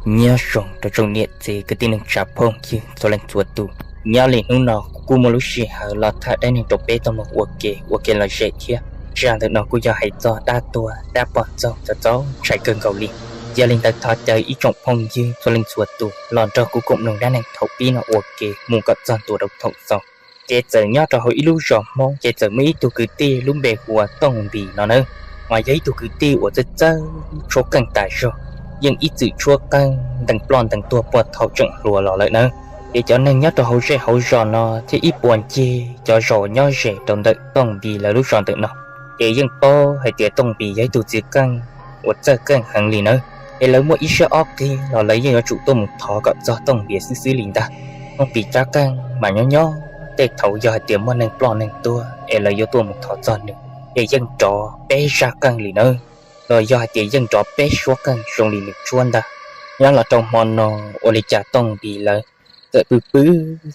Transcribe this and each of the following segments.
Nyob zoo rau tsoom niam txiv kwv tij neej tsa phooj ywg txhua leej txhua tus. Nyob li hnub no kuv kuj muaj lub sij hawm los tham dab neeg rau peb tau mloog ua ke ua ke lom zem thiab. Zaj ntawm no kuj yog hais txog dab tuag dab pom txog txaus ntshai kawg nkaus li. Yog li ntawd thov caw ib tsoom phooj ywg txhua leej txhua tus los nrog kuv koom mloog dab neeg thaum pib no ua ke mus kom txog ntua rau thaum xaus. Ces txawm nyob rau hauv ib lub zos Hmoob ces txawm muaj ib tug kwv tij lub npe hu ua Tooj Npis no nawb. Mas yog ib tug kwv tij uas txawj txawj tshuab qeej tas zog, yeej ib txwm tshuab qeej ntees ploj ntees tuag puag thaum tseem hluas los lawm nawb. Ces cov neeg nyob rau hauv zej hauv zos no thiab ib puas ncig cov zos nyob ze rau ntawm Tooj Npis lawv lub zos ntawm no ces yeej paub hais tias Tooj Npis yog ib tug txiv qeej uas txawj qeej heev li nawb. Es lawv muaj ib siab ob qig los lawv yeej yuav tsum tuaj mus thov kom txog Tooj Npis xwb xwb li ntag. Tooj Npis rab qeej mas nyob nyob tej thaum yog hais tias muaj neeg ploj neeg tuag es lawv yuav tuaj mus thov txog nws ces yeej nrov peb zaj qeej li nawb, los yog hais tias yeej nrov peb suab qeej zoo li nws tshuab ntag. Nyob los rau hmo no ua li cas Tooj Npis lawv txawm pw pw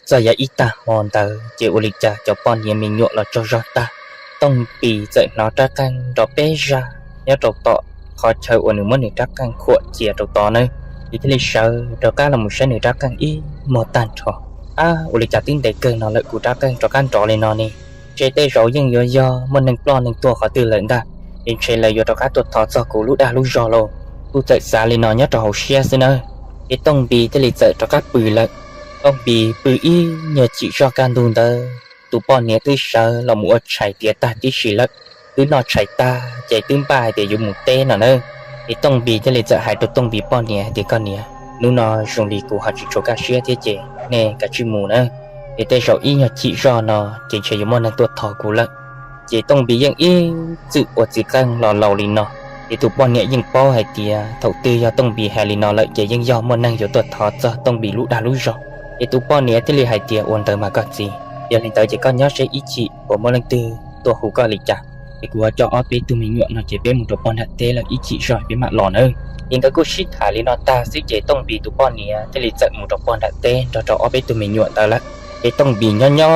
txog yav ib tag hmo ntawd ces ua li cas cov poj niam me nyuam los tsaug zog tag, Tooj Npis txawm hnov rab qeej nrov peb zaj nyob rau tom qhov chaw uas nws muab nws rab qeej khuam cia rau tod nawb. Nws thiaj li sawv rov qab los mus saib nws rab qeej ib muag tag nrho. Ab, ua li cas twb ntev kawg no lawm kuv rab qeej rov qab nrov li no ne? Ntshe tej zaum yeej yuav yog muaj neeg ploj neeg tuag qhov twg lawm ntag, es ntshe lawv yuav rov qab tuaj thov txog kuv lub dag lub zog lauj. Kuj txawm xav li no nyob rau hauv siab xwb nawb. Ces Tooj Npis thiaj li txawm rov qab pw lawm. Tooj Npis pw ib nyuag chim zog kaj ntug ntawd tus poj niam twb sawv los mus ua tshais tiav tag tib si lawm. Twb noj tshais tag ces twb npaj hais tias yuav mus teb no nawb. Ces Tooj Npis thiaj li txawm hais rau Tooj Npis poj niam hais tias, Koj niam, hnub no zoo li kuv ho tsis tshua kaj siab thiab ces nej kav tsij mus nawb, es tej zaum ib nyuag chim zog no ces ntshe yuav muaj neeg tuaj thov kuv lawm. Ces Tooj Npis yeej ib txwm ua txiv qeej los laus li no, ces tus poj niam yeej paub hais tias thaum twg yog Tooj Npis hais li no lawm ces yeej yog muaj neeg yuav tuaj thov txog Tooj Npis lub dag lub zog. Ces tus poj niam thiaj li hais tias, Ua ntawd mas koj txiv, yog li ntawd ces koj nyob seb ib chim puas muaj leej twg tuaj hu koj li cas, es kuv ho coj ob peb tug me nyuam no ces peb mus rau pog nram teb lawm, ib chim zog peb mam los nawb. Ces nkawd kuj sib tham li no tag xwb ces Tooj Npis tus poj niam thiaj li txawm mus rau pog nram teb nrog rau ob peb tug me nyuam ntawd lawm. Ces Tooj Npis nyob nyob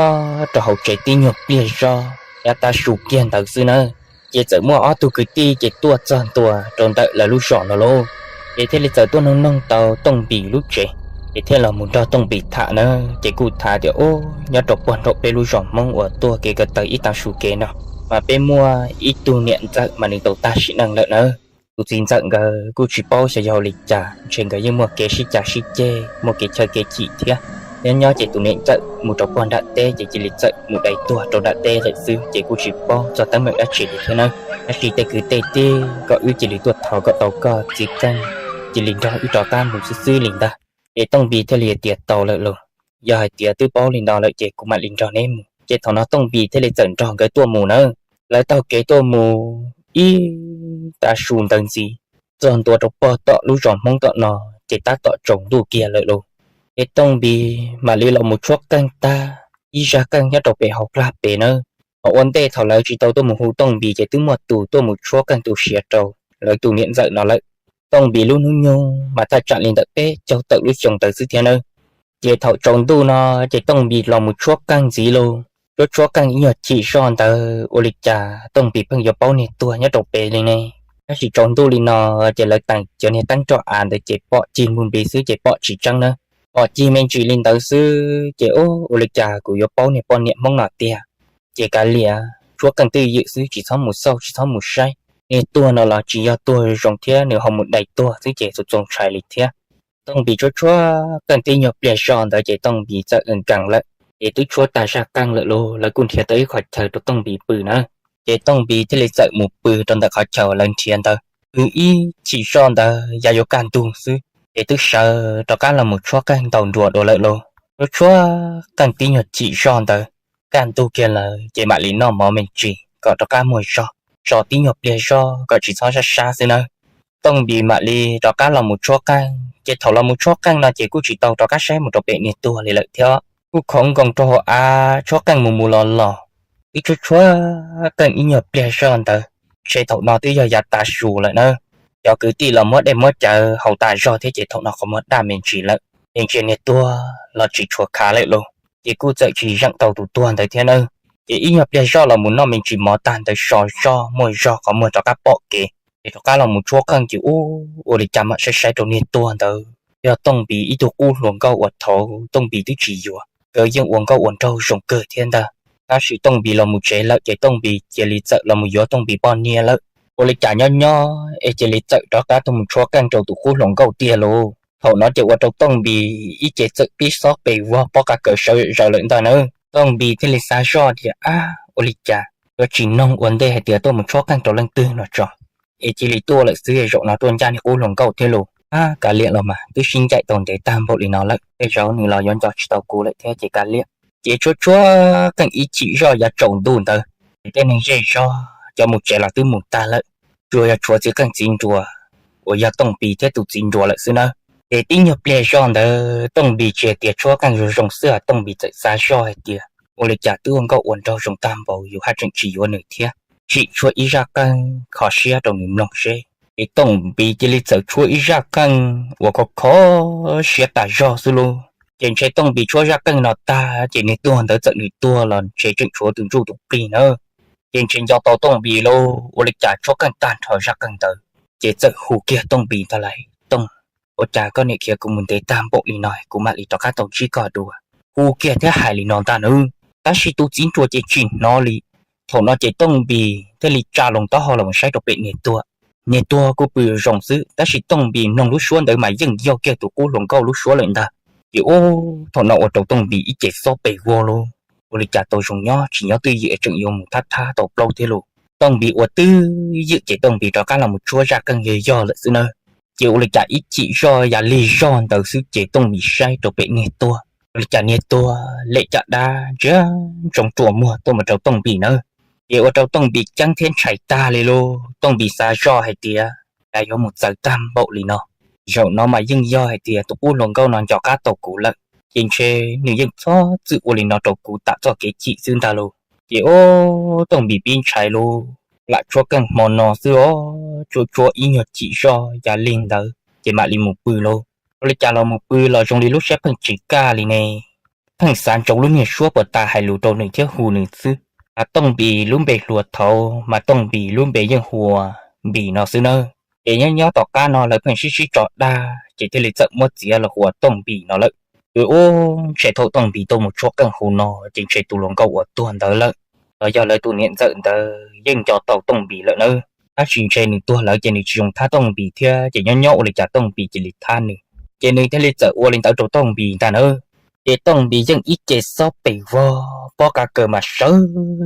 rau hauv tsev tib nyuag pliag zog, yav tav su kiag ntawd xwb nawb, ces txawm muaj ob tug kwv tij ces tuaj txog ntua rau ntawm lawv lub zos no lauj. Ces thiaj li txawm tuaj noog noog tau Tooj Npis lub tsev, ces thiaj los mus nrog Tooj Npis tham na. Ces kuj tham tias, Ub, nyob rau puag nraum peb lub zos Hmoob uas tuaj kev ko taw ib tav su kev no, mas peb muaj ib tug niam ntxawm mas nws tau tag sim neej lawm nawb. Tus txiv ntxawm nkawd kuj tsis paub xyov yog ua li cas, ntshe nkawd yeej muaj kev sib cav sib ceg, muaj kev chaw kev chim thiab. Nyob nyob ces tus niam ntxawm mus rau puag nram teb ces cia li txawm mus dai tuag rau nram teb lawm xwb, ces kuj tsis paub txog teeb meem dab tsi li thiab nawb. Tab sis tej kwv tej tij kom wb cia li tuaj thov kom tau koj txiv qeej, cia li nrog wb rov qab mus xwb xwb li ntag. Ces Tooj Npis thiaj li tias, Tau lawm lauj, yog hais tias twb paub li no lawm ces kuv mam li nrog neb mus. Ces thaum no Tooj Npis thiaj li txawm nrog nkawd tuaj mus nawb. Lawv taug kev tuaj mus ib tav su ntawd ntxiv, txog ntua rau pog tom lub zos Hmoob tom no, ces tab tom tsaus ntuj kiag lawm lauj. Ces Tooj Npis mam li los mus tshuab qeej tag ib zaj qeej nyob rau pem hauv plag pem nawb. Ho ua ntej thaum lawv tsis tau tuaj mus hu Tooj Npis ces twb muaj tus tuaj mus tshuab qeej tu siav rau lawv tus niam ntxawm no lawm. Tooj Npis lub hnub nyoog mas thaj tsam li ntawm peb caug tawm lub xyoo ntawd xwb thiab nawb. Ces thaum tsaus ntuj no ces Tooj Npis los mus tshuab qeej ntxiv lauj. Tshuab tshuab qeej ib nyuag chim zoj ntawd ua li cas Tooj Npis pheej yuav paub niag tuag nyob rau pem li ne. Tab sis tsaus ntuj li no ces lawv teem cov niag teeb roj av ntawd ces pom cig npug npis xwb ces pom tsis tseeb nawb. Pom cig me ntsis li ntawd xwb ces, Ub, ua li cas kuv yuav paub niag poj niam Hmoob no tiag? Ces kav liam, tshuab qeej twj ywm xwb, tsis txhob mus xauj tsis txhob mus saib. Niag tuag no los tsis yog tuag zoo thiab, nws ho mus dai tuag xwb ces txaus txaus ntshai li thiab. Tooj Npis tshuab tshuab qeej tib nyuag pliag zoj ntawd ces Tooj Npis txawm nkees lawm, ces twb tshuab tag zaj qeej lawm lauj. Lawv kuj nrhiav tau ib qhov chaw rau Tooj Npis pw na. Ces Tooj Npis thiaj li txawm mus pw rau ntawm qhov chaw lawv nrhiav ntawd. Pw ib chim zoj ntawd yav yuav kaj ntug xwb ces twb sawv rov qab los mus tshuab qeej ntaus nruas dua lawm lauj. Tshuab tshuab qeej tib nyuag chim zoj ntawd, kaj ntug kiag lawm ces mam li noj mov me ntsis kom rov qab muaj zog, so tib nyuag pliag zog kom tsis txhob sab sab xwb nawb. Tooj Npis mam li rov qab los mus tshuab qeej, ces thaum los mus tshuab qeej no ces kuj tsis tau rov qab saib mus rau pem niag tuag li lawm thiab. Kuj khoov nkoos rau hauv av tshuab qeej mus mus los los, twb tshuab tshuab qeej ib nyuag pliag zoj ntawd, ntshe thaum no twb yog yav tav su lawm nawb. Cov kwv tij los muab dej muab cawv haus tas zog thiab ces thaum no qhov muag daj me ntsis lawm, ces ntshe niag tuag los tsis tshua khav lawm lauj. Ces kuj txawm tsis zeem tau tus tuag ntawd thiab nawb. Ces ib nyuag pliag zoj los mus noj me ntsis mov tag ntawd so zog muaj zog qhov muag rov qab pom kev, ces rov qab los mus tshuab qeej ces ub, ua li cas mam saib saib rau niag tuag ntawd Yog Tooj Npis ib tug qub hluas nkauj uas thaud Tooj Npis twb tsis yuav, nkawd yeej ua nkauj ua nraug zoo kawg thiab ntag. Tab sis Tooj Npis los mus tsev lawm ces Tooj Npis cia li txawm los mus yuav Tooj Npis poj niam lawm. Ua li cas nyob nyob es cia li txawm rov qab tuaj mus tshuab qeej rau tus qub hluas nkauj tiag lauj. Thaum no ces ua rau Tooj Npis ib ce txawm pib xob pes vog pob qa kaws sawv zaws lawm ntag nawb. Tooj Npis thiaj li xav zoj tias, ab, ua li cas yuav tsis noog ua ntej hais tias tuaj mus tshuab qeej rau leej twg no tso, es cia li tuaj lawm xwb, zaum no tuaj ncaj niag qub hluas nkauj thiab lauj. Ab, kav liam los mas, twb sib ncaim tau ntev tag npaum li no lawm, tej zaum nws los yuav nco tsis tau kuv lawm thiab ces kav liam. Ces tshuab tshuab qeej ib chim zoj yav tsaus ntuj ntawd, ces tej neeg zej zog cov mus tsev los twb mus tag lawm, tsuas yog tshuav txiv qeej txiv nruas uas yog Tooj Npis thiab tus txiv nruas lawm xwb nawb. Ces tib nyuag pliag zoj ntawd Tooj Npis tsis hais tias tshuab qeej zoo zoo xwb, Tooj Npis txawm xav zoj hais tias, ua li cas twb ua nkauj ua nraug zoo tag npaum yus haj tseem tsis yuav nws thiab. Tsim tshuab ib zaj qeej kho siab rau nws mloog seb. Ces Tooj Npis cia li txawm tshuab ib zaj qeej uas kho kho siab tas zog xwb lauj. Ces ntshe Tooj Npis tshuab zaj qeej no tag ces niag tuag ntawd txawm nws tuag los ntshe tseem tshuav tus ntsuj tus plig nawb. Ces ntshe nco tau Tooj Npis lauj, ua li cas tshuab qeej tag nrho zaj qeej ntawd, ces txawm hu kiag Tooj Npis ntag lauj, Tooj, ua cas koj niam khiav kuv mus ntev tag npaum li no kuv mam li rov qab tau ntsib koj dua? Hu kiag thiab hais li no ntag nawb. Tab sis tus txiv nruas ces tsis hnov li. Thaum no ces Tooj Npis thiaj li tsa loo taub hau los saib rau pem niag tuag. Niag tuag kuj pw zoo xwb, tab sis Tooj Npis mloog lub suab ntawd mas yeej yog kiag tus qub hluas nkauj lub suab lawm ntag. Ces ub, thaum no ua rau Tooj Npis ib ce xob pes vog lauj, ua li cas tau zoo nyob tsis nyob twj ywm tseem yuav mus thab thab tau plaub thiab lauj. Tooj Npis ua twj ywm ces Tooj Npis rov qab los mus tshuab zaj qeej yog yog lawm xwb nawb. Ces ua li cas ib chim zoj yav lig zog ntawd xwb ces Tooj Npis saib rau pem niag tuag, ua li cas niag tuag lem caj dab ntsia ntsoov ruam muag tuaj mus rau Tooj Npis nawb. Ces ua rau Tooj Npis ceeb thiab ntshai tag li lauj. Tooj Npis xav zoj hais tias, cas yuav mus txawv tag npaum li no? Zaum no mas yeej yog hais tias tus qub hluas nkauj no nco qab tau kuv lawm, ces ntshe nws yeej txhob txwm ua li no rau kuv tam txoj kev chim xwb ntag lauj. Ces ub, Tooj Npis pib ntshai lauj, lam tshuab qeej hmo no xwb os, tshuab tshuab ib nyuag chim zoj yav lig ntawd ces mam li mus pw lauj. Ua li cas los mus pw los zoo li lub siab pheej tsis kaj li ne. Pheej xav ntsoov lub niag suab puag ta hais lus rau nws thiab hu nws xwb. Mas Tooj Npis lub npe hluas thaud mas Tooj Npis lub npe yeej hu ua Npis no xwb nawb. Ces nyob nyob tom qab no lawv pheej sib sib tso dag ces thiaj li txawm muab txiav los hu ua Tooj Npis no lawm. Ces ub, ntshe thaum Tooj Npis tuaj mus tshuab qeej hauv no ces ntshe tus hluas nkauj uas tuag ntawd lawm los yog lawv tus niam ntxawm ntawd yeej nco tau Tooj Npis lawm nawb. Tab sis ntshe nws tuag lawm ces nws tsis zoo thab Tooj Npis thiab, ces nyob nyob ua li cas Tooj Npis cia li thab nws, ces nws thiaj li txawm ua li ntawd rau Tooj Npis ntag nawb. Ces Tooj Npis yeej ib ce xob pes vog, pob qa kaws mas sawv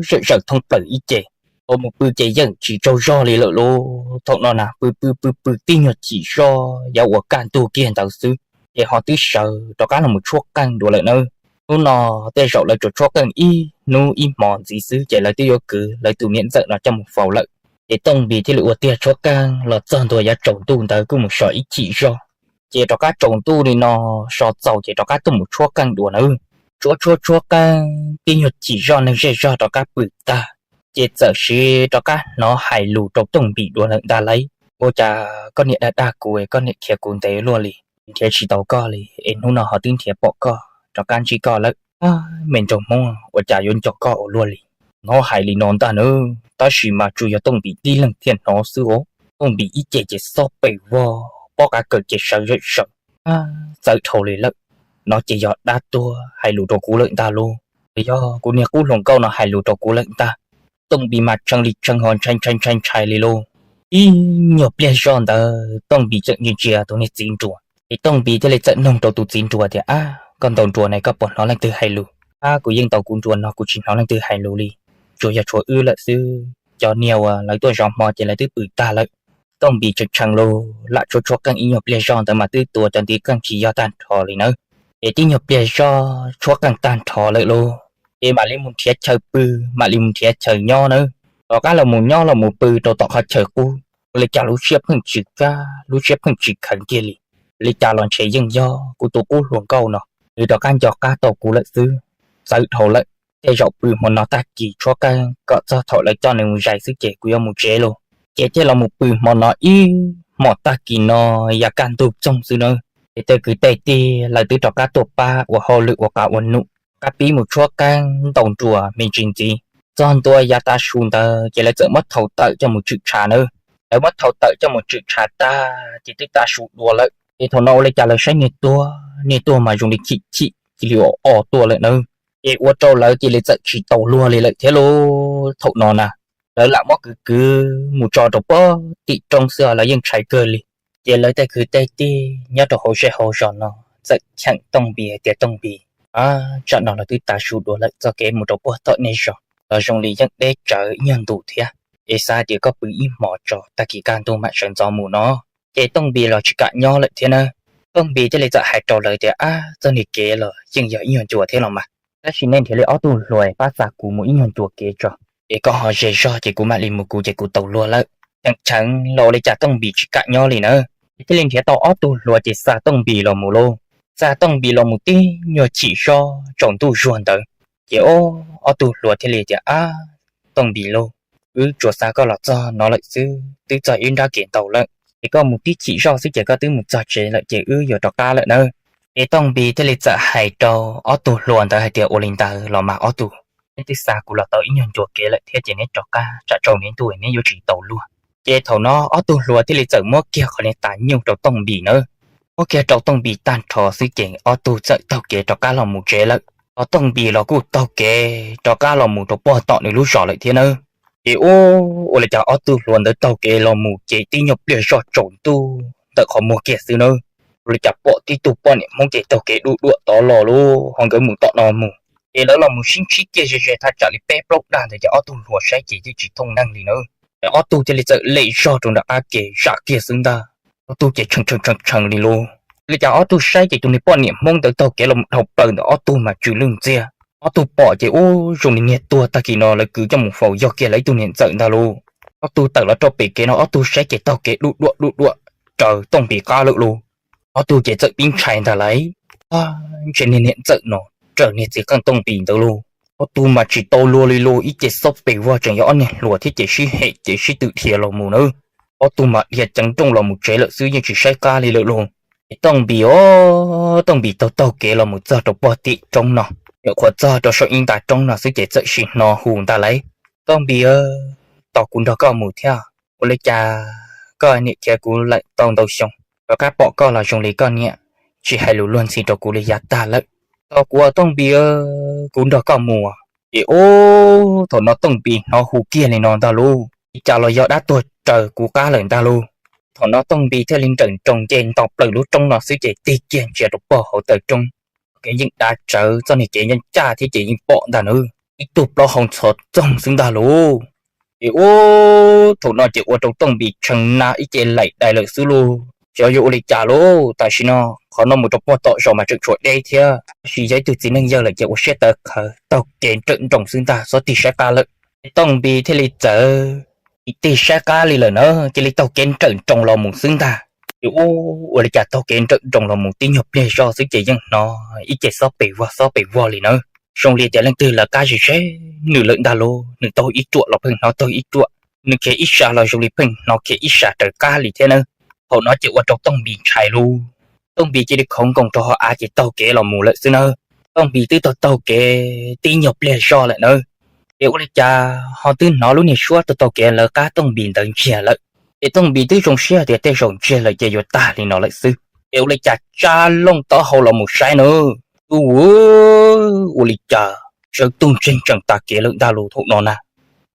zawm zawm thoob plaws ib ce. Thaum mus pw ces yeej tsis tsaug zog li lawm lauj. Thaum no na pw pw pw pw tib nyuag chim zoj yav uas kaj ntug kiag ntawd xwb, ces ho twb sawv rov qab los mus tshuab qeej dua lawm nawb. Hnub no tej zaum lawv tsuas tshuab qeej ib hnub ib hmo ntxiv xwb ces lawv twb yuav kwv lawv tus niam ntxawm no coj mus faus lawm. Ces Tooj Npis thiaj li ua tiag tshuab qeej los txog ntua yav tsaus ntuj ntawd kuj mus so ib chim zog. Ces rov qab tsaus ntuj li no so txaus ces rov qab tuaj mus tshuab qeej dua nawb. Tshuab tshuab tshuab qeej tib nyuag chim zoj neeg zej zog rov qab pw tag, ces txawm siv rov qab hnov hais lus rau Tooj Npis dua lawm ntag lauj. Ua cas koj niam dag dag kuv, koj niam khiav kuv ntev luaj li, nrhiav tsis tau koj li es hnub no ho twb nrhiav pom koj rov qab ntsib koj lawm. Me nraug Hmoob, ua cas yuav nco koj ua luaj li. Hnov hais li no ntag nawb, tab sis mas tsuas yog Tooj Npis tib leeg thiaj hnov xwb os. Tooj Npis ib ce ces xob pes vog, pob qa kaws ces sawv zawm sawv. Txawv dhau li lawm, no ces yog dab tuag hais lus rau kuv lawm ntag lauj, los yog kuv niag qub hluas nkauj no hais lus rau kuv lawm ntag. Tooj Npis mas tshee li tshee ho ntshai ntshai ntshai ntshai li lauj. Ib nyuag pliag zoj ntawd Tooj Npis tseem ntsia ntsia tus niag txiv nruas, ces Tooj Npis thiaj li txawm noog rau tus txiv nruas tias, ab, koj ntaus nruas ne, koj puas hnov leej twg hais lus? Ab, kuv yeej ntaus kuv nruas no, kuv tsis hnov leej twg hais lus li, tsuas yog tshuav wb lawm xwb. Cov niag uas lawv tuaj zov hmo ces lawv twb pw tag lawm. Tooj Npis tshee tshee lauj, lam tshuab tshuab qeej ib nyuag pliag zoj ntawd mas twb tua cov ntiv qeej tsis yog tag nrho li nawb. Ces tib nyuag pliag zoj tshuab qeej tag nrho lawm lauj, ces mam li mus nrhiav chaw pw, mam li mus nrhiav chaw nyob nawb. Rov qab los mus nyob los mus pw rau tom qhov chaw qub, ua li cas lub siab pheej tsis kaj, lub siab pheej tsis kheev kiag li. Li cas los ntshe yeej yog kuv tus qub hluas nkauj no, nws rov qab nco qab tau kuv lawm xwb. Txawv dhau lawm, tej zaum pw hmo no tag kis tshuab qeej kom txog thaum lawv coj nws mus zais xwb ces kuv yuav mus tsev lauj. Ces thiaj los mus pw hmo no ib hmos tag kis no yav kaj ntug txoog xwb nawb. Ces tej kwv tej tij lawv twb rov qab tuaj pab ua hauj lwm ua qab ua num, rov qab pib mus tshuab qeej ntaus nruas me ntsis ntxiv. Txog ntua yav tav su ntawd ces lawv txawm muab thau tawm coj mus tswm tshav nawb. Lawv muab thau tawm coj mus tswm tshav tag ces twb tav su dua lawm. Ces thaum no ua li cas lawv saib niag tuag, niag tuag mas zoo li chim chim cia li o o tuaj lawm nawb. Ces ua rau lawv cia li txawm tsis tau luag li lawm thiab lauj. Thaum no na, lawv lam muab kwv kwv mus tso rau pem tim roob xwb os, lawv yeej ntshai kawg li. Ces lawv tej kwv tej tij nyob rau hauv zej hauv zos no txawm cheem Tooj Npis hais tias, Tooj Npis, tsam no los twb tav su dua lawm, txoj kev mus rau puag tom nej zos los zoo li yeej deb tsawv ib nyuag ntus thiab. Es xav hais tias koj pw ib hmos tso, tag kis kaj ntug mam sawv ntxov mus no. Ces Tooj Npis los tsis kam nyob lawm thiab na. Tooj Npis thiaj li txawm hais rau lawv tias, Ab, txoj niag kev los yeej yog ib nyuag ncua thiab los mas, tab sis nej nrhiav li ob tug hluas pab xa kuv mus ib nyuag ncua kev tso. Ces koj ho ze zog ces kuv mam li mus kuv ces kuv tau luag lawm. Cheem cheem los ua li cas Tooj Npis tsis kam nyob li na. Ces thiaj li nrhiav tau ob tug hluas ces xa Tooj Npis los mus lauj. Xa Tooj Npis los mus tib nyuag chim zog tsaus ntuj zuag ntawd, ces ob tug hluas thiaj li tias, Ab, Tooj Npis lauj, wb tsuas xa koj los txog no lawm xwb, twb txog ib nrab kev ntau lawm, ces koj mus tib chim zoj xwb ces koj twb mus txog tsev lawm ces wb yuav rov qab lawm nawb. Ces Tooj Npis thiaj li txawm hais rau ob tug hluas ntawd hais tias, Ua li ntawd los mas ob tug, neb twb xa kuv los tau ib nyuag ncua kev lawm thiab ces neb rov qab, tsam tsaus ntuj neb yuav tsis tau luag. Ces thaum no ob tug hluas thiaj li txawm muab kiag qhov niag tas nyuj rau Tooj Npis nawb. Muab kiag rau Tooj Npis tag nrho xwb ces ob tug txawm taug kev rov qab los mus tsev lawm. Ho Tooj Npis los kuj taug kev rov qab los mus rau puag tom nws lub zos lawm thiab nawb. Ces ua li cas ob tug hluas ntawd taug kev los mus ces tib nyuag pliag zoj tsaus ntuj ntawm qhov muag kiag xwb nawb, ua li cas pom tib tug poj niam Hmoob ces taug kev du duam tod los lauj, ho nkawd mus tom no mus. Ces lawv los mus sib ntsib kiag ze ze thaj tsam li peb plaub dag ntawd ces ob tug hluas saib ces yeej tsis thooj neeg li nawb. Ces ob tug thiaj li txawm lem zog rau nram qab ke zam kiag xwb ntag. Ob tug ces tshee tshee tshee li lauj. Ua li cas ob tug saib ces tus niag poj niam Hmoob ntawd taug kev los mus dhau plaws ntawm ob tug mas tsw lwj ntxiag. Ob tug pom ces ub zoo li niag tuag tag kis no lawv kwv coj mus faus yog kiag lawv ib tug niam ntxawm ntag lauj. Ob tug tawm los rau pem kev no ob tug saib ces taug kev du duam du duam raws Tooj Npis qab lawm lauj. Ob tug ces txawm pib ntshai ntag lauj. Ntshe niag niam ntxawm no raws niag txiv qeej Tooj Npis ntawd lauj. Ob tug mas tsis tau luag li lauj, ib ce xob pes vog tseem yog ob niag hluas thiab ces sib hem ces sib tw dhia los mus nawb. Ob tug mas dhia ceev nrooj los mus tsev lawm xwb yeej tsis saib qab li lawm lauj. Ces Tooj Npis os, Tooj Npis taug taug kev los mus txog rau puag tim roob no, nyuam qhuav txog rau saum ib nta roob no xwb ces txawm sim hno hu ntag lauj. Tooj Npis, tos kuv nrog koj mus thiab. Ua li cas koj niam khiav kuv lawm tau ntau xyoo, rov qab pom koj los zoo li koj niam tsis hais lus luag ntxhi rau kuv li yav tag lawm. Tos kuv Tooj Npis, kuv nrog koj mus. Ces ub, thaum no Tooj Npis hnov hu kiag li no ntag lauj, li cas los yog dab tuag raws kuv qab lawm ntag lauj. Thaum no Tooj Npis thiaj li nrawm nroos nce nto plaws lub roob no xwb ces tig kiag ntsia rau puag hauv taw roob. Kev yeej dav tsawv, txoj niag kev ncaj ncaj thiab ces yeej pom ntag nawb, ib tug plaub hau ntxhov txoog xwb ntag lauj. Ces ub, thaum no ces ua rau Tooj Npis tshee na ib ce laim dais lawm xwb lauj. Xyov yuav ua li cas lauj, tam sim no qhov no mus rau puag tom zos mas tseem tshuav deb thiab, tab sis yog ib tug txiv neej yawg lawm ces ua siab tawv qhawv taug kev nrawm nroos xwb ntag, txhob tig saib qab lawm. Ces Tooj Npis thiaj li txawm tsis tig saib qab li lawm na, cia li taug kev nrawm nroos los mus xwb ntag. Ces ub, ua li cas taug kev nrawm nroos los mus tib nyuag pliag zog xwb ces yeej hnov ib ce xob pes vog xob pes vog li nawb. Zoo li tias leej twg lawv qab ze ze nws lawm ntag lauj, nws taug ib ruam los pheej hnov taug ib ruam, nws khiav ib sab los zoo li pheej hnov khiav ib sab raws qab li thiab nawb. Thaum no ces ua rau Tooj Npis ntshai lauj. Tooj Npis cia li khauv nkoos rau hauv av ces taug kev los mus lawm xwb nawb. Tooj Npis twb taug taug kev tib nyuag pliag zog lawm nawb, ces ua li cas ho twb hnov lub niag suab taug taug kev lawv qab Tooj Npis ntawd ntsiag lawm. Ces Tooj Npis twb zoo siab tias tej zaum ntsiag lawm ces yuav tag li no lawm xwb. Ces ua li cas tsa looj taub hau los mus saib nawb, ub, ua li cas sawv tug ntseeg tseem tas kev lawm ntag lauj. Thaum no na,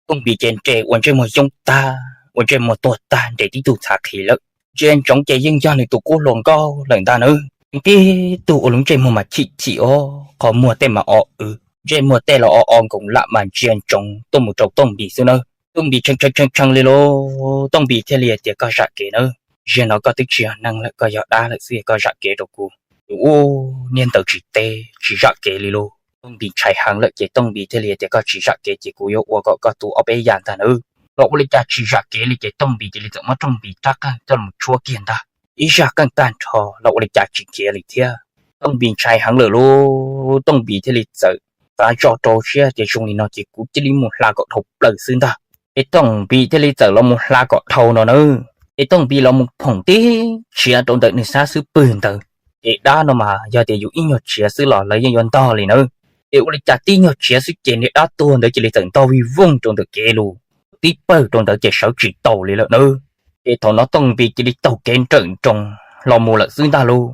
Tooj Npis ces nres ua ntsej muag yoob tag, ua ntsej muag tuag tag nres tib tug txhav qhi lawm. Ntsia ntsoov ces yeej yog nws tus qub hluas nkauj lawm ntag nawb. Tib tug ua lub ntsej muag mas chim chim os, qhov muag tej mas o w, ntsej muag tej los o o nkoos lam mas ntsia ntsoov tuaj mus rau Tooj Npis xwb nawb. Tooj Npis tshee tshee tshee tshee li lauj. Tooj Npis thiaj li tias, Koj zam kev nawb, zaum no koj twb tsis yog neeg lawm, koj yog dab lawm xwb, koj zam kev rau kuv. Ub, niag ntawd tsis teb tsis zam kev li lauj. Tooj Npis ntshai heev lawm ces Tooj Npis thiaj li tias, Koj tsis zam kev ces kuv yuav ua kom koj tu ob peb yam ntag nawb. Los ua li cas tsis zam kev li ces Tooj Npis cia li txawm muab Tooj Npis rab qeej coj los tshuab kiag ntag. Ib zaj qeej tag nrho los ua li cas tsis khiav li thiab. Tooj Npis ntshai heev lawm lauj, Tooj Npis thiaj li txawm xav zoj rau siab tias, Zoo li no ces kuv cia li mus hla kom dhau plaws xwb ntag. Ces Tooj Npis thiaj li txawm los mus hla kom dhau no nawb. Ces Tooj Npis los mus phoom tib tshiav rau ntawm nws sab xub pwg ntawd. Ces dab no mas yog tias yus ib nyuag tshiav xwb los lawv yeej yuav ntog li nawb. Ces ua li cas tib nyuag tshiav xwb ces niag dab tuag ntawd cia li txawm ntog vij vooj rau ntawm kev lus, tib pawg rau ntawd ces sawv tsis tau li lawm nawb. Ces thaum no Tooj Npis cia li taug kev nrawm nroos los mus lawm xwb ntag lauj.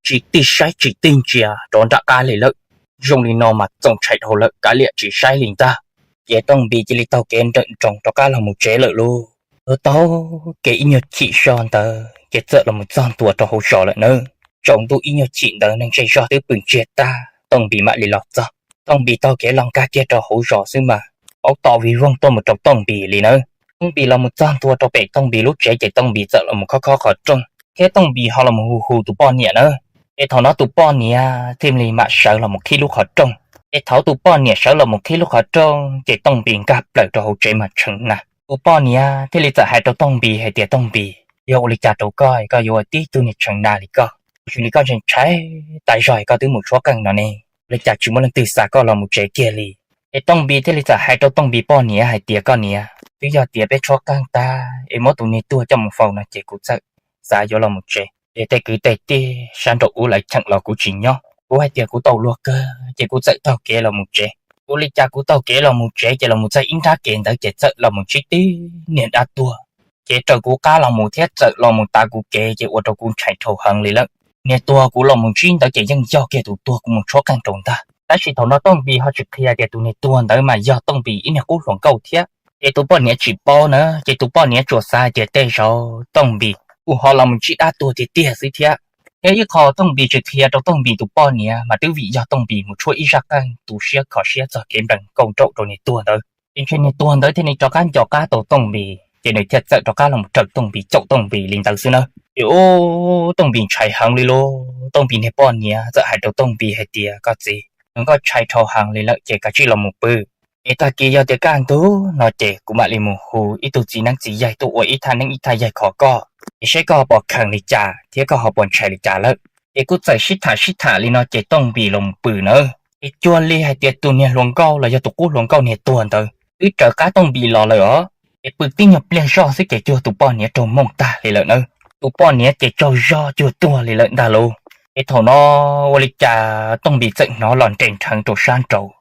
Tsis tig saib tsis tig ntsia rov nram qab li lawm. Zoo li no mas txaus ntshai dhau lawm, kav liam tsis saib li ntag. Ces Tooj Npis cia li taug kev nrawm nroos rov qab los mus tsev lawm lauj. Taug kev ib nyuag chim zog ntawd ces txawm los mus txog ntua rau hauv zos lawm nawb. Tsaus ntuj ib nyuag chim ntawd neeg zej zog twb pw ntsiag tag, Tooj Npis mam li los txog. Tooj Npis taug kev los nkag kiag rau hauv zos xwb mas, paub to vij voog tuaj mus rau Tooj Npis li nawb. Tooj Npis los mus txog ntua rau pem Tooj Npis lub tsev ces Tooj Npis txawm los mus khob khob qhov rooj, thiab Tooj Npis ho los mus hu hu tus poj niam nawb. Ces thaum no tus poj niam thiaj li mam sawv los mus qhib lub qhov rooj. Ces thaum tus poj niam sawv los mus qhib lub qhov rooj ces Tooj Npis nkag plaws rau hauv tsev mas tshee na. Tus poj niam thiaj li txawm hais rau Tooj Npis hais tias, Tooj Npis, yog ua li cas rau koj es koj yuav ua tib tug niag tshee na li koj? Zoo li koj ntshai ntshai tas zog es koj twb mus tshuab qeej no ne, ua li cas tsis muaj leej twg xa koj los mus tsev kiag li? Ces Tooj Npis thiaj li txawm hais rau Tooj Npis poj niam hais tias, koj niam, twb yog tias peb tshuab qeej tag es muab tus niag tuag coj mus faus no ces kuv txawm xav yuav los mus tsev, ces tej kwv tej tij sab nraum ub lawv cheem los kuv tsis nyob. Kuv hais tias kuv tau luag kawg ces kuv txawm taug kev los mus tsev. Ua li cas kuv taug kev los mus tsev ces los mus txog ib nrab kev ntawd ces txawm los mus ntsib tib niag dab tuag, ces raws kuv qab los mus thiab txawm los mus tav kuv kev ces ua rau kuv ntshai dhau heev li lawm. Niag tuag kuv los mus ntsib ntawd ces yeej yog kiag tus tuag kuv mus tshuab qeej rau ntag. Tab sis thaum no Tooj Npis ho tsis qhia tias tus niag tuag ntawd mas yog Tooj Npis ib niag qub hluas nkauj thiab. Ces tus poj niam tsis paub na, ces tus poj niam tsuas xav hais tias tej zaum Tooj Npis kuj ho los mus ntsib dab tuag tiag tiag xwb thiab. Thiab ib qho Tooj Npis tsis qhia rau Tooj Npis tus poj niam mas twb vim yog Tooj Npis mus tshuab ib zaj qeej tu siab kho siab txog kev nplees nkauj nraum rau niag tuag ntawd, ces ntshe niag tuag ntawd thiaj li rov qab nco qab tau Tooj Npis ces nws thiaj txawm rov qab los mus raws Tooj Npis caum Tooj Npis li ntawd xwb na. Ces ub, Tooj Npis ntshai heev li lauj. Tooj Npis niag poj niam txawm hais rau Tooj Npis hais tias, koj txiv, nws nkauj ntshai dhau heev li lawm ces kav tsij los mus pw. Es tag kis yog tias kaj ntug no ces kuv mam li mus hu ib tug txiv neeb txiv yaig tuaj ua ib thaj neeb ib thaj yaig kho koj, es saib koj ho pom kheev li cas thiab koj ho pom ntshai li cas lawm. Ces kuj txawm sib tham sib tham li no ces Tooj Npis los mus pw nawb. Ces cuag li hais tias tus niag hluas nkauj los yog tus qub hluas nkauj niag tuag ntawd twb raws qab Tooj Npis los lawm os. Ces pw tib nyuag pliag zoj xwb ces cuag tus poj niam raug mooj tag li lawm nawb. Tus poj niam ces tsaug zog cuag tuag li lawm ntag lauj. Ces thaum no ua li cas Tooj Npis txawm hnov los nres nrheev rau sab nraud,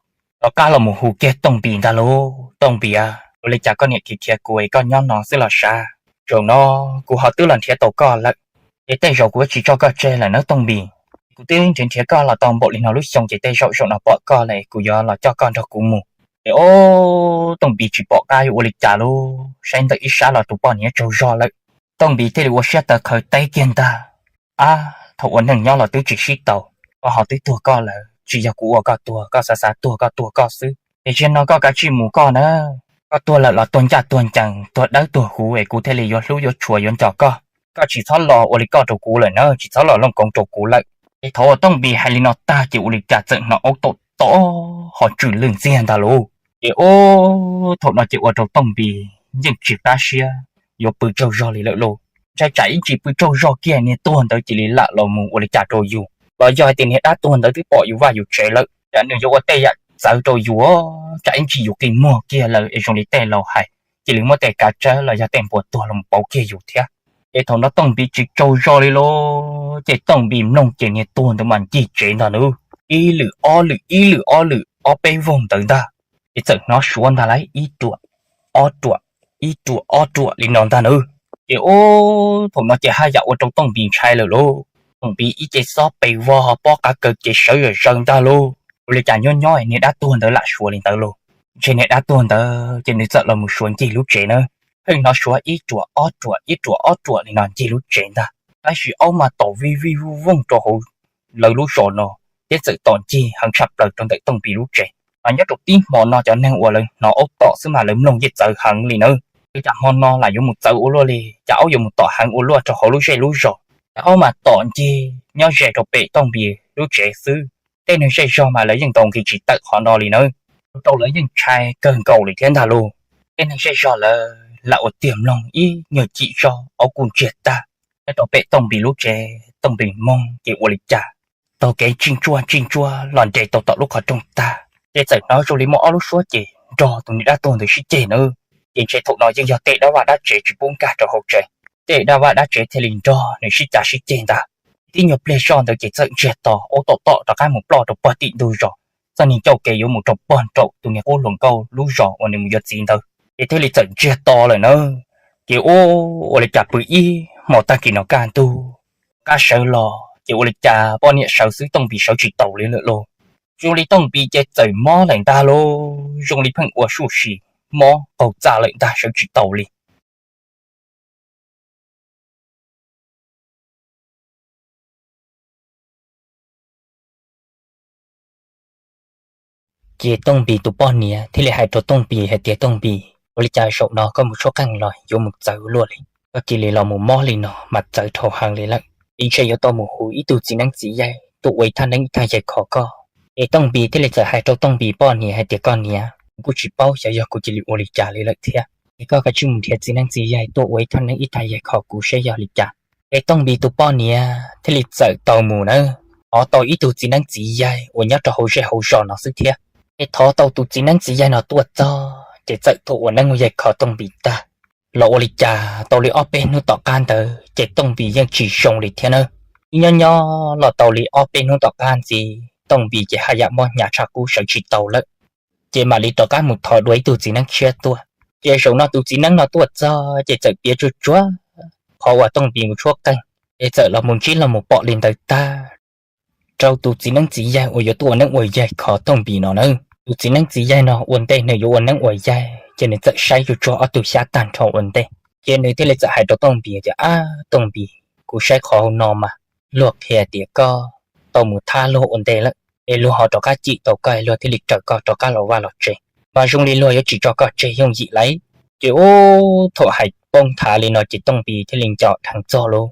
rov qab los mus hu kiag Tooj Npis ntag lauj. Tooj Npis a, ua li cas koj niam khiav khiav kuv es koj nyob no xwb los sav? Zaum no kuv ho twb los nrhiav tau koj lawm, ces tej zaum kuv yuav tsis tso koj tseg lawm nawb Tooj Npis. Kuv twb nrhiav nrhiav koj los tau npaum li no lub xyoo ces tej zaum zaum no pom koj lawm kuv yuav los coj koj nrog kuv mus. Ces ub, Tooj Npis tsis pom qab yuav ua li cas lauj, saib ntawm ib sab los tus poj niam tsaug zog lawm. Tooj Npis thiaj li ua siab tawv qhawv teb kiag ntag. Ab, thaum ua neej nyob los twb tsis sib tau, koj ho twb tuag koj lawm, tsis yog kuv ua koj tuag, koj xav xav tuag koj tuag koj xwb. Es zaum no koj kav tsij mus koj na, koj tuag lawm los tuag ncaj tuag ncees, tuag dawb tuag huv es kuv thiaj li yuav hlub yuav tshua yuav nco koj. Koj tsis txhob los ua li koj rau kuv lawm na, tsis txhob los looj koov rau kuv lawm. Ces thaum uas Tooj Npis hais li no tag ces ua li cas txawm hnov aub tom tom ho tsw lwj ntxiag ntag lauj. Ces ub, thaum no ces ua rau Tooj Npis yeej tsis qab siab yuav pw tsaug zog li lawm lauj. Ntshai tsam ib ntsis pw tsaug zog kiag niag tuag ntawd cia li lam los mus ua li cas rau yus, los yog hais tias niag dab tuag ntawd twb pom yus vaj yus tsev lawm, tsam nws yuav ua tej yam txawv rau yus, tsam ib ntsis yus qi muag kiag lawm es zoo li tej laus hais, cia li muab tej kav tsawb los yog tej npua tuag los pauv kiag yus thiab. Ces thaum no Tooj Npis tsis tsaug zog li lauj, ces Tooj Npis mloog ces niag tuag ntawd mas ncig tsev ntag nawb. Ib lwm ob lwm ib lwm ob lwm ob peb voog ntawd ntag, ces txawm hnov suav ntag lauj, ib ruam ob ruam, ib ruam ob ruam li no ntag nawb. Ces ub, thaum no ces haj yam ua rau Tooj Npis ntshai lawm lauj. Tooj Npis ib ce xob pes vog ho pob qav kaws ces sawv zom zaws ntag lauj. Ua li cas nyob nyob niag dab tuag ntawd lam suav li ntawd lauj. Ntshe niag dab tuag ntawd ces nws txawm los mus suav ncig lub tsev na. Pheej hnov suav ib ruam ob ruam ib ruam ob ruam li no ncig lub tsev ntag, tab sis aub mas tom vij vij vooj vooj rau hauv lawv lub zos no, thiab txawm tom ncig heev tshaj plaws rau ntawm Tooj Npis lub tsev. Mas nyob rau tib hmo no cov neeg uas lawv hnov aub tom xwb mas lawv mloog yeej txawv heev li nawb. Ua cas hmo no lam yuav mus txawv ua luaj li, cas aub yuav mus tom heev ua luaj rau hauv lub zej lub zos? Cas aub mas tom ncig nyob ze rau pem Tooj Npis lub tsev xwb. Tej neeg zej zog mas lawv yeej ntaus nqi tsis tawm qhov no li nawb. Ua rau lawv yeej ntshai kawg nkaus li thiab ntag lauj. Tej neeg zej zog lawv lam ua tiag mloog ib nyuag chim zog aub kuj ntsiag tag nyob rau pem Tooj Npis lub tsev. Tooj Npis moog ces ua li cas taug kev tsij ntsuaj tsij ntsuaj los nres tau tom lub qhov rooj tag, ces txawm hnov zoo li muaj ob lub suab ces nrog tus niag dab tuag ntawd sib ceg nawb. Ces ntshe thaum no yeej yog tej dab vaj dab tsev tsis pub nkag rau hauv tsev, tej dab vaj dab tsev thiaj li nrog nws sib cav sib ceg ntag. Tib nyuag pliag zoj ntawd ces txawm ntsiag to aub tom tom rov qab mus ploj rau pog tim ntug zos. Txoj niag ncauj kev yuav mus rau pog nraum tus niag qub hluas nkauj lub zos uas nws mus yuav txiv ntawd, ces thiaj li txawm ntsiag to lawm nawb. Ces ua, ua li cas pw ib hmo tag kis no kaj ntug, Qab sawv los ces ua li cas poj niam sawv xwb Tooj Npis sawv tsis taus li lawm lauj. Zoo li Tooj Npis ces txawm mob lawm ntag lauj, zoo li pheej ua suj si, mob qaug txaj lawm ntag sawv tsis taus li. Ces Tooj Npis tus poj niam thiaj li hais rau Tooj Npis hais tias, Tooj Npis, ua li cas zaum no koj mus tshuab qeej los yuav mus txawv luaj li? Koj cia li los mus mob li no mas txawv dhau heev li lawm. Ntshe yuav tau mus hu ib tug txiv neeb txiv yaig tuaj ua ib thaj neeb ib thaj yaig kho koj. Es Tooj Npis thiaj li txawm hais rau Tooj Npis poj niam hais tias, Koj niam, kuv kuj tsis paub xyov yog kuv cia li ua li cas li lawm thiab. Es koj kav tsij mus nrhiav txiv neeb txiv yaig tuaj ua ib thaj neeb ib thaj yaig kho kuv seb yog li cas. Es Tooj Npis tus poj niam thiaj li txawm tau mus na, thov tau ib tug txiv neeb txiv yaig uas nyob rau hauv zej hauv zos no xwb thiab. Es thov tau tus txiv neeb txiv yaig no tuaj txog ces txawm tuaj ua neeb ua yaig kho Tooj Npis tag. Los ua li cas tau li ob peb hnub tom qab ntawd ces Tooj Npis yeej tsis zoo li thiab na. Ib nyob nyob los tau li ob peb hnub tom qab ntxiv Tooj Npis ces haj yam mob hnyav tshaj qub sawv tsis tau lawm. Ces mam li rov qab mus thov dua ib tug txiv neeb tshiab tuaj. Ces zaum no tus txiv neeb no tuaj txog ces txawm piav tsuag tsuag qhov uas Tooj Npis mus tshuab qeej, es txawm los mus ntsib los mus pom li ntawd tag rau tus txiv neeb txiv yaig uas yuav tuaj ua neeb ua yaig kho Tooj Npis no na. Tus txiv neeb txiv yaig no ua ntej nws yuav ua neeb ua yaig ces nws txawm saib tsuag tsuag ob tug xyab tag nrho ua ntej, ces nws thiaj li txawm hais rau Tooj Npis tias, Ab Tooj Npis, kuv saib qhov hauv no mas luag qhia tias koj tau mus thab luag ua ntej lawm, es luag ho rov qab cim tau koj es luag thiaj li raws koj rov qab los vaj los tsev, mas zoo li luag yuav tsis tso koj tseg yooj yim lauj. Ces ub, thaum hais poob nthav li no ces Tooj Npis thiaj li nco dheev txog lauj,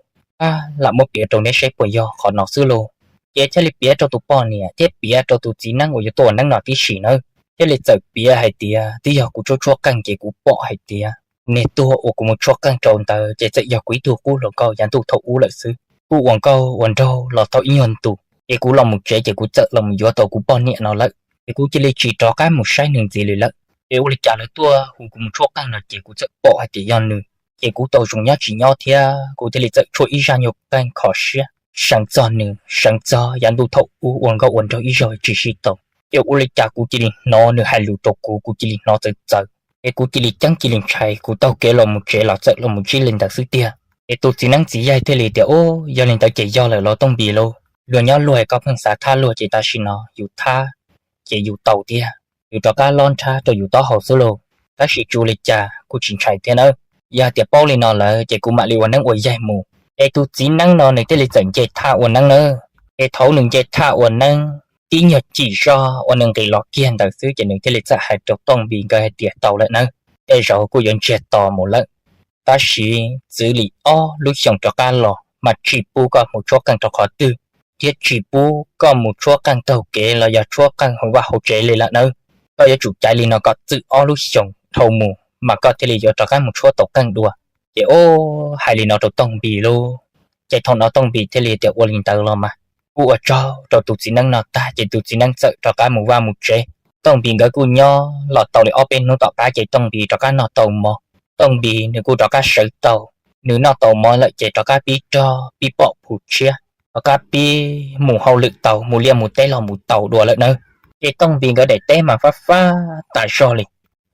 ab, lam muab piav rau neb saib puas yog qhov no xwb lauj. Ces thiaj li piav rau tus poj niam thiab piav rau tus txiv neeb uas yuav tuaj ua neeb no tib si nawb, thiaj li txawm piav hais tias, Twb yog kuv tshuab tshuab qeej ces kuv pom hais tias niag tuag uas kuv mus tshuab qeej rau ntawd ces txawm yog kuv ib tug qub hluas nkauj yav ntuj thaum ub lawm xwb. Kuj ua nkauj ua nraug los tau ib nyuag ntus ces kuv los mus tsev ces kuv txawm los mus yuav tau kuv poj niam no lawm, ces kuv cia li tsis rov qab mus saib nws ntxiv li lawm. Ces ua li cas lawv tuaj hu kuv mus tshuab qeej no ces kuv txawm pom hais tias yog nws, ces kuv tau zoo nyob tsis nyob thiab kuv thiaj li txawm tshuab ib zaj nyuag qeej kho siab seev txog nws, seev txog yav ntuj thaum ub ua nkauj ua nraug ib zaug tsis sib tau. Ces ua li cas kuv cia li hnov nws hais lus rau kuv, kuv cia li hnov txawv txawv, ces kuv cia li ceeb cia li ntshai, kuv taug kev los mus tsev los txawm los mus ntsib li ntawd xwb tiag. Ces tus txiv neeb txiv yaig thiaj li tias, Ub, yog li ntawd ces yog lawm los Tooj Npis lauj, luag nyob luag koj pheej xav thab luag ces tam sim no yus thab ces yus tau tiag, yus rov qab lob nrhab rau yus taub hau xwb lauj. Tab sis tsis ua li cas, kuj tsis ntshai thiab nawb. Yog tias paub li no lawm ces kuv mam li ua neeb ua yaig mus. Es tus txiv neeb no nws thiaj li txawm nce thaj ua neeb nawb. Es thaum nws nce thaj ua neeb tib nyuag cim zog uas nws nqis los kiag ntawd xwb ces nws thiaj li txawm hais rau Tooj Npis nkawd hais tias, Tau lawm nawb, tej zaum kuj yuav ntsiag to mus lawm. Tab sis txwv li ob lub xyoos rov qab los mas tsis pub koj mus tshuab qeej rau qhov twg, thiab tsis pub koj mus tshuab qeej taug kev los yog tshuab qeej hauv vaj hauv tsev li lawm nawb. Koj yuav tsum caiv li no kom txwm ob lub xyoos dhau mus mas koj thiaj li yuav rov qab mus tshuab tau qeej dua. Ces ub, hais li no rau Tooj Npis lauj. Ces thaum no Tooj Npis thiaj li tias, Ua li ntawd los mas. Kuj ua tsaug rau tus txiv neeb no tag ces tus txiv neeb txawm rov qab mus vaj mus tsev. Tooj Npis nkawd kuj nyob los tau li ob peb hnub tom qab ces Tooj Npis rov qab noj tau mov. Tooj Npis nws kuj rov qab sawv tau, nws noj tau mov lawm ces rov qab pib rog pib pom phum tshiab, rov qab pib mus hauj lwm tau, mus liaj mus teb los mus tau dua lawm nawb. Ces Tooj Npis nkawd daim teb mas fab fab tas zog li,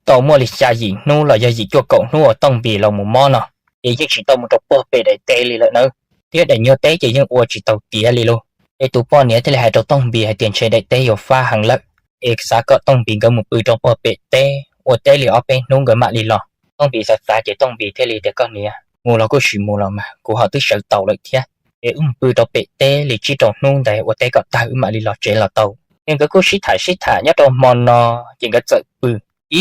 tau muaj li xya yim hnub los yog yim cuaj kaum hnub uas Tooj Npis los mus mob no, ces yeej tsis tau mus rau puag pem daim teb li lawm nawb. Thiab daim nyuag teb ces yeej ua tsis tau tiav li lauj. Ces tus poj niam thiaj li hais rau Tooj Npis hais tias, Ntshe daim teb yuav fab heev lawm, es xav kom Tooj Npis nkawd mus pw rau puag pem teb ua teb li ob peb hnub nkawd mam li los. Tooj Npis xav xav ces Tooj Npis thiaj li tias, Koj niam, mus los kuj sim mus los mas, kuv ho twb sawv tau lawm thiab. Ces wb mus pw rau pem teb li tsib rau hnub ntawd ua teb kom tag wb mam li los tsev los tau. Ces nkawd kuj sib tham sib tham nyob rau hmo no, ces nkawd txawm pw.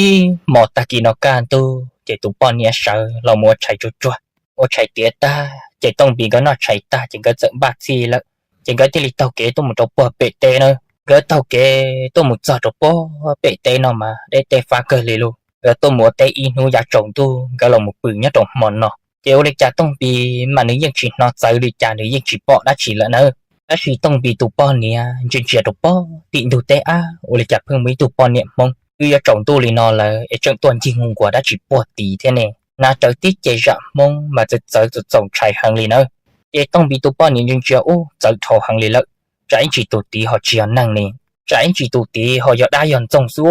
Ib hmo tag kis no kaj ntug ces tus poj niam sawv los mus ua tshais tsuag tsuag, ua tshais tiav tag ces Tooj Npis nkawd noj tshais tag ces nkawd txawm npaj txhij lawm. Ces nkawd thiaj li taug kev tuaj mus rau puag pem teb na. Nkawd taug kev tuaj mus txog rau puag pem teb no mas deb teb fab kawg li lauj. Nkawd tuaj mus ua teb ib hnub yav tsaus ntuj nkawd los mus pw nyob rau hmo no. Ces ua li cas Tooj Npis mas nws yeej tsis hnov txawv li cas nws yeej tsis pom dab tsi lawm nawb. Tab sis Tooj Npis tus poj niam ntsia ntsia rau puag tim ntug teb ab, ua li cas pheej muaj ib tug poj niam Hmoob twb yuav tsaus ntuj li no lawm es tseem tuaj ncig nquag dab tsi puag tid thiab ne. Hnav rawv tib ce zam Hmoob mas txawv txawv txaus txaus ntshai heev li nawb. Ces Tooj Npis tus poj niam ntsia ntsia ub, txawv dhau heev li lawm. Tsam ib ntsis tus tid ho tsis yog neeg ne, tsam ib ntsis tus tid ho yog dab yog ntxoog xwb,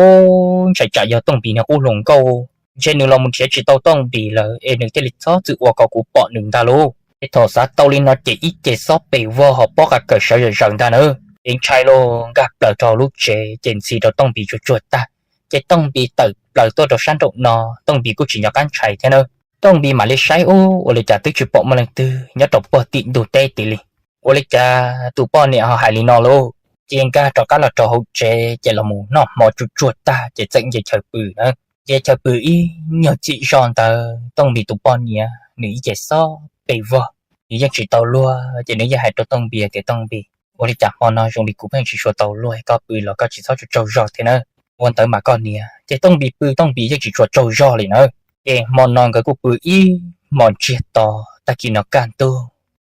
ntshai tsam yog Tooj Npis niag qub hluas nkauj, ntshe nws los mus nrhiav tsis tau Tooj Npis lawm es nws thiaj li txhob txwm ua kom kuv pom nws ntag lauj. Ces thaum xav tau li no ces ib ce xob pes vog ho pob qa kawm sawv zom zaws ntag na. Ces ntshai los nkag plaws rau lub tsev ces ntxhi rau Tooj Npis tsuag tsuag tag. Ces Tooj Npis tawm plaws tuaj rau sab nraum no, Tooj Npis kuj tsis nco qab ntshai thiab na. Tooj Npis mam li saib ub, ua li cas twb tsis pom muaj leej twg nyob rau puag tim ntug teb tid li. Ua li cas tus poj niam ho hais li no lauj? Ces nkag rov qab los rau hauv tsev ces los mus noj hmo tsuag tsuag tag ces txawm nce chaw pw na. Nce chaw pw ib nyuag txhij zog ntawd Tooj Npis tus poj niam nws ib ce xob pes vog, nws yeej tsis tau luag ces nws yeej hais rau Tooj Npis tias, Tooj Npis, ua li cas hmo no zoo li kuv pheej tsis tshua tau luag, koj pw los koj tsis txhob tsaug zog thiab na. Ua ntawd mas koj niam. Ces Tooj Npis pw Tooj Npis yeej tsis tshua tsaug zog li na. Ces hmo no nkawd kuj pw ib hmos ntsiag to, tag kis no kaj ntug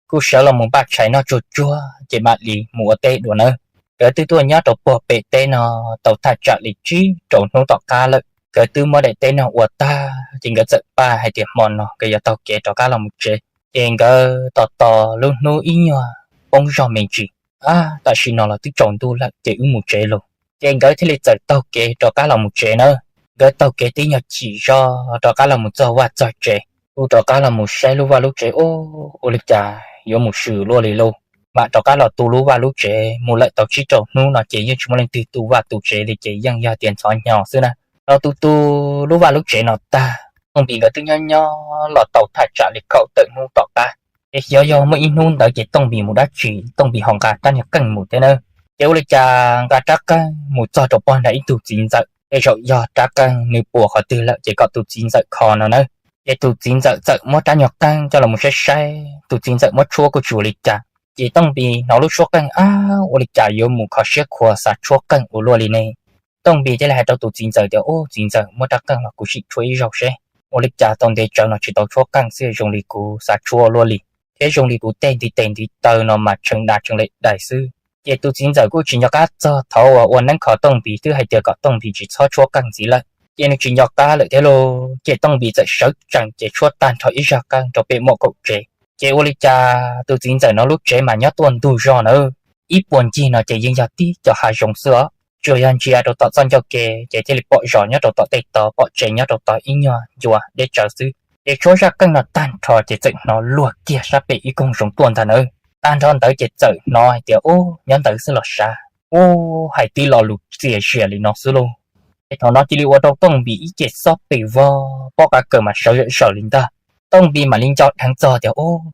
kuj sawv los mus npaj tshais noj tsuag tsuag ces mam li mus ua teb dua nawb. Nkawd twb tuaj nyob rau puag pem teb no tau thaj tsam li tsib rau hnub tom qab lawm, nkawd twb muab daim teb no ua tag ces nkawd txawm paj hais tias hmo no nkawd yuav taug kev rov qab los mus tsev. Ces nkawd tos tos lub hnub ib nyuag poob zog me ntsis, Ab, tam sim no los twb tsaus ntuj lawm ces wb mus tsev lauj. Ces nkawd thiaj li txawm taug kev rov qab los mus tsev nawb. Nkawd taug kev tib nyuag chim zog rov qab los mus txog vaj txog tsev, kuj rov qab los mus saib lub vaj lub tsev, Ub, ua li cas yuav mus swm luaj li lauj. Mam rov qab los tu lub vaj lub tsev mus lawm tau tsib rau hnub no ces yeej tsis muaj leej twg tu vaj tu tsev li ces yeej yog tias ntxhov hnyo xwb na. Los tu tu lub vaj lub tsev no tag, Tooj Npis nkawd twb nyob nyob los tau thaj tsam li kaum tawm hnub tom qab, ces xyov yog muaj ib hnub ntawd ces Tooj Npis mus dab tsi, Tooj Npis ho nqa rab nyuag qeej mus thiab nawb. Ces ua li cas nqa rab qeej mus txog rau pog nram ib tug txiv ntxawm, tej zaum yog rab qeej nws puas qhov twg lawm ces kom tus txiv ntxawm kho no nawb. Ces tus txiv ntxawm txawm muab rab nyuag qeej coj los mus saib saib, tus txiv ntxawm muab tshuab kuj tsis ua li cas. Ces Tooj Npis hnov lub suab qeej, Ab, ua li cas yuav mus kho siab khuav xav tshuab qeej ua luaj li ne? Tooj Npis thiaj li hais rau tus txiv ntxawm tias, Ub, txiv ntxawm, muab rab qeej los kuv sim tshuab ib zaug seb. Ua li cas tau ntev tsawv no tsis tau tshuab qeej xwb, zoo li kuv xav tshuab ua luaj li, thiab zoo li kuv tej ntiv tes ntiv taw no mas tshee da tshee le dais xwb. Ces tus txiv ntxawm kuj tsis nco qab txog thaum uas ua neeb kho Tooj Npis twb hais tias kom Tooj Npis tsis txhob tshuab qeej ntxiv lawm, ces nws tsis nco qab lawm thiab lauj. Ces Tooj Npis txawm sawv tsees ces tshuab tag nrho ib zaj qeej rau pem muam kaum tsev. Ces ua li cas tus txiv ntxawm no lub tsev mas nyob tuaj ntug zog nawb, ib puag ncig no ces yeej yog tib co hav zoov xwb os. Tsuas yog ntsia rau tom txoj ncauj ke ces thiaj li pom zos nyob rau tom tej tod, pom tsev nyob rau tod ib nyuag ncua deb tsawv xwb. Ces tshuab zaj qeej no tag nrho ces txawm hnov luag kiag sab pem ib koog zoov tuaj ntag nawb. Tag nrho ntawd ces txawm hnov hais tias, Ub, nyob ntawd xwb los sav. Ub, hais tib lo lus txias zias li no xwb lauj. Ces thaum no cia li ua rau Tooj Npis ib ce xob pes vog, pob qa kawm mas sawv zom zaws li ntag. Tooj Npis mam li nco dheev txog tias, Ub,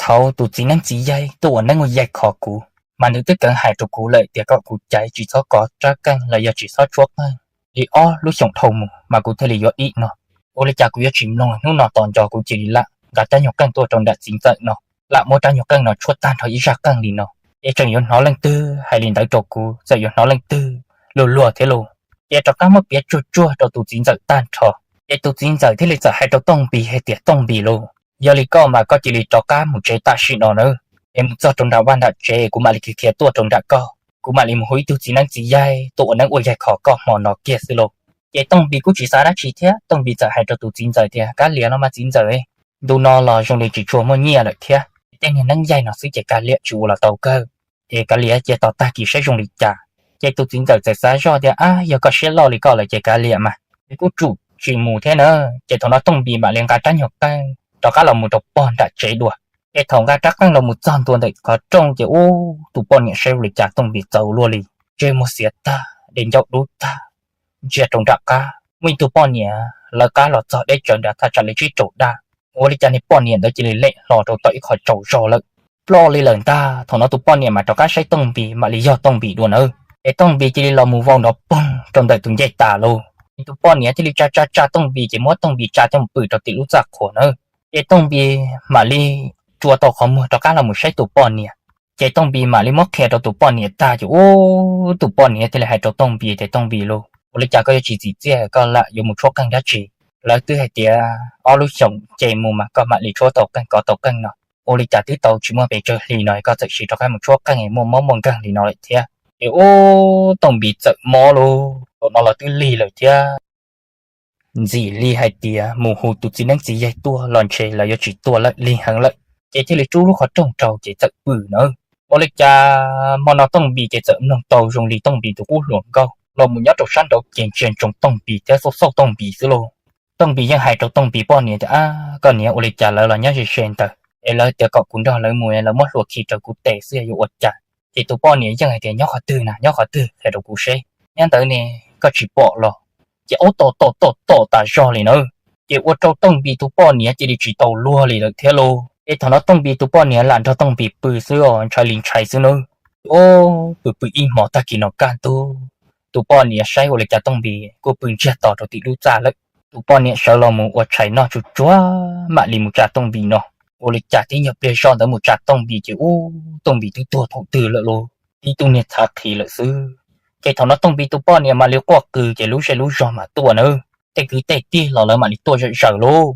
thaum tus txiv neeb txiv yaig tuaj ua neeb ua yaig kho kuv mas nws twb kheev hais rau kuv lawm tias kom kuv caiv tsis txhob kov rab qeej los yog tsis txhob tshuab qeej li ob lub xyoos dhau mus mas kuv thiaj li yuav dim no. Ua li cas kuv yuav tsis mloog, hnub no tos nco kuv cia li lam nqa rab nyuag qeej tuaj rau nram txiv ntxawm no, lam muab rab nyuag qeej no tshuab tag nrho ib zaj qeej li no. Ces tseem yuav hnov leej twg hais li ntawd rau kuv, txawm yuav hnov leej twg luag luag thiab lauj. Ces rov qab muab piav tsuag tsuag rau tus txiv ntxawm tag nrho. Ces tus txiv ntxawm thiaj li txawm hais rau Tooj Npis hais tias, Tooj Npis lauj, yog li koj mas koj cia li rov qab mus tsev tam sim no nawb, es mus txog rau nram vaj nram tsev kuv mam li khiav khiav tuaj rau nram koj, kuv mam li mus hu ib tug txiv neeb txiv yaig tuaj ua neeb ua yaig kho koj hmo no kiag xwb lauj. Ces Tooj Npis kuj tsis xav dab tsi thiab, Tooj Npis txawm hais rau tus txiv ntxawm tias, Kav liam no mas txiv ntxawm, ntu no los zoo li tsis tshua muaj nyiaj lawm thiab, tej niag neeb yaig no xwb ces kav liam tsis ua los tau kawg, es kav liam cia tos tag kis saib zoo li cas. Ces tus txiv ntxawm txawm xav zoj tias, Ab, yog koj siab loj li koj lawm ces kav liam mas, es kuj tsum tsis mus thiab na. Ces thaum no Tooj Npis mam li nqa rab nyuag qeej rov qab los mus rau pog nram tsev dua. Ces thaum nqa rab qeej los mus txog ntua ntawm qhov rooj ces ub, tus poj niam saib ua li cas Tooj Npis txawv luaj li, ntsej muag xiav tag, dej ncauj dub tag. Ntsia rau nram qab muaj ib tug poj niam lawv qab los txog deb tsawv nrad thaj tsam li tsib rau daj. Ua li cas niag poj niam ntawd cia li lem hlo rau tom ib qho tsaus zog lawm, ploj li lawm ntag. Thaum no tus poj niam mas rov qab saib Tooj Npis mam li yog Tooj Npis dua nawb. Ces Tooj Npis cia li los mus vau nrov poog rau ntawm tus ncej tas lauj. Ces tus poj niam thiaj li tsa tsa tsa Tooj Npis ces muab Tooj Npis tsa coj mus pw rau tim lub txaj qhua nawb. Ces Tooj Npis mam li rua tau qhov muag rov qab los mus saib tus poj niam. Ces Tooj Npis mam li muab qhia rau tus poj niam tag ces ub, tus poj niam thiaj li hais rau Tooj Npis tias, Tooj Npis lauj, ua li cas koj yuav tsis txim txiaj, koj lam yuav mus tshuab qeej dab tsi? Lawv twb hais tias ob lub xyoos ces mus mas koj mam li tshuab tau qeej kov tau qeej no. Ua li cas twb tau tsis muaj pes tsawg hli no koj txawm sim rov qab mus tshuab qeej muaj mob muaj nkeeg li no lawm thiab? Ces ub, Tooj Npis txawm mob lauj, thaum no los twb lig lawm thiab. Ntxim li hais tias mus hu tus txiv neeb txiv yaig tuaj los ntshe lawv yuav tsis tuaj lawm, lig heev lawm. Ces thiaj li rub lub qhov rooj rau ces txawm pw nawb. Ua li cas hmo no Tooj Npis ces txawm mloog tau zoo li Tooj Npis tus qub hluas nkauj los mus nyob rau sab nraud ces ntsia ntsoov Tooj Npis thiab xauj xauj Tooj Npis xwb lauj. Tooj Npis yeej hais rau Tooj Npis poj niam tias, Ab, koj niam, ua li cas lawv los nyob ze ze ntawd es lawv tias kom kuv nrog lawv mus, lawv muab hlua khi rau kuv tes xwb yuav ua cas? Ces tus poj niam yeej hais tias, Nyob qhov twg na, nyob qhov twg, qhia rau kuv seb. Nyob ntawd ne, koj tsis pom los? Ces ub, tom tom tom tom tas zog li na. Ces ua rau Tooj Npis tus poj niam cia li tsis tau luag li lawm thiab lauj. Ces thaum no Tooj Npis tus poj niam lam nrog Tooj Npis pw xwb os, ntshai li ntshai xwb nawb. Ub, pw pw ib hmos tag kis no kaj ntug, tus poj niam saib ua li cas Tooj Npis kuj pw ntsiag to rau tim lub txaj lawm. Tus poj niam sawv los mus ua tshais noj tsuag tsuag mam li mus tsa Tooj Npis no. Ua li cas tib nyuag pliag zoj ntawd mus tsa Tooj Npis ces ub, Tooj Npis twb tuag thaum twg lawm lauj, tib tug niag txhav qhi lawm xwb. Ces thaum no Tooj Npis tus poj niam mam li quaj qw ces lub zej lub zog mam tuaj nawb. Tej kwv tej tij los lawv mam li tuaj zom zaws lauj.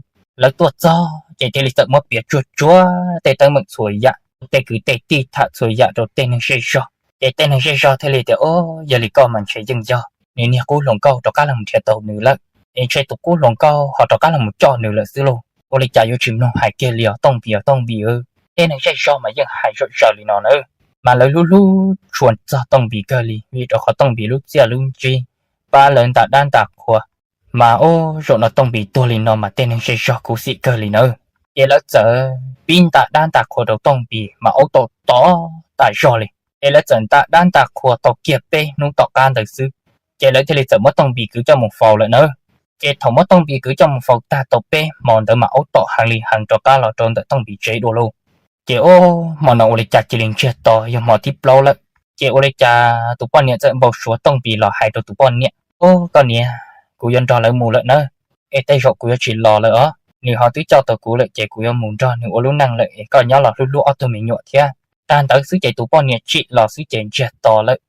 Lawv tuaj txog ces thiaj li txawm muab piav tsuag tsuag tej teeb meem txhua yam, tej kwv tej tij tham txhua yam rau tej neeg zej zog. Ces tej neeg zej zog thiaj li tias, Ub, yog li koj mas ntshe yeej yog nws niag qub hluas nkauj rov qab los nrhiav tau nws lawm. Es ntshe tus qub hluas nkauj ho rov qab los coj nws lawm xwb lauj. Ua li cas yuav tsis mloog hais kiag li os Tooj Npis, Tooj Npis. Tej neeg zej zog mas yeej hais zom zaws li no na. Mas lawv hlub hlub tshua txog Tooj Npis kawg li vim rau qhov Tooj Npis lub txiaj lub ntsig pab lawv nta dab nta qhua. Mas ub, zaum no Tooj Npis tuag li no mas tej neeg zej zog khuv xim kawg li na. Ces lawv txawm pib nta dab nta qhua rau Tooj Npis mas ub, tom tom tas zog li. Ces lawv txawm nta dab nta qhua tau kiag peb hnub tom qab ntawd xwb, ces lawv thiaj li txawm muab Tooj Npis kwv coj mus faus lawm na. Ces thaum muab Tooj Npis kwv coj mus faus tag tau peb hmo ntawd mas ub, tom heev li heev rov qab los rau ntawm Tooj Npis tsev dua lauj. Ces ub, hmo no ua li cas cia li ntsiag to yog hmo thib plaub lawm. Ces ua li cas tus poj niam txawm npau suav Tooj Npis los hais rau tus poj niam, Ub, koj niam, kuv yuav nrog lawv mus lawm nawb, es tej zaum kuv yuav tsis los lawm os. Nws ho twb coj tau kuv lawm ces kuv yuav mus nrog nws ua lub neej lawm es koj nyob los hlub hlub ob tug me nyuam thiab. Tag ntawd xwb ces tus poj niam tsim los xwb ces ntsiag to lawm.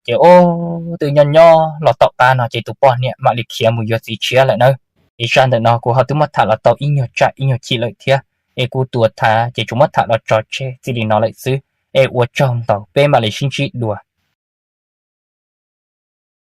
Ces ub, twb nyob nyob los tom qab no ces tus poj niam mam li khiav mus yuav txiv tshiab lawm nawb. Es zaj ntawm no kuv ho twb muab tham los tau ib nyuag tsam ib nyuag chim lawm thiab, es kuv tuav tham ces tsuas muab tham los tso tseg txij li no lawm xwb. Es ua tsaug ntau, peb mam li sib ntsib dua.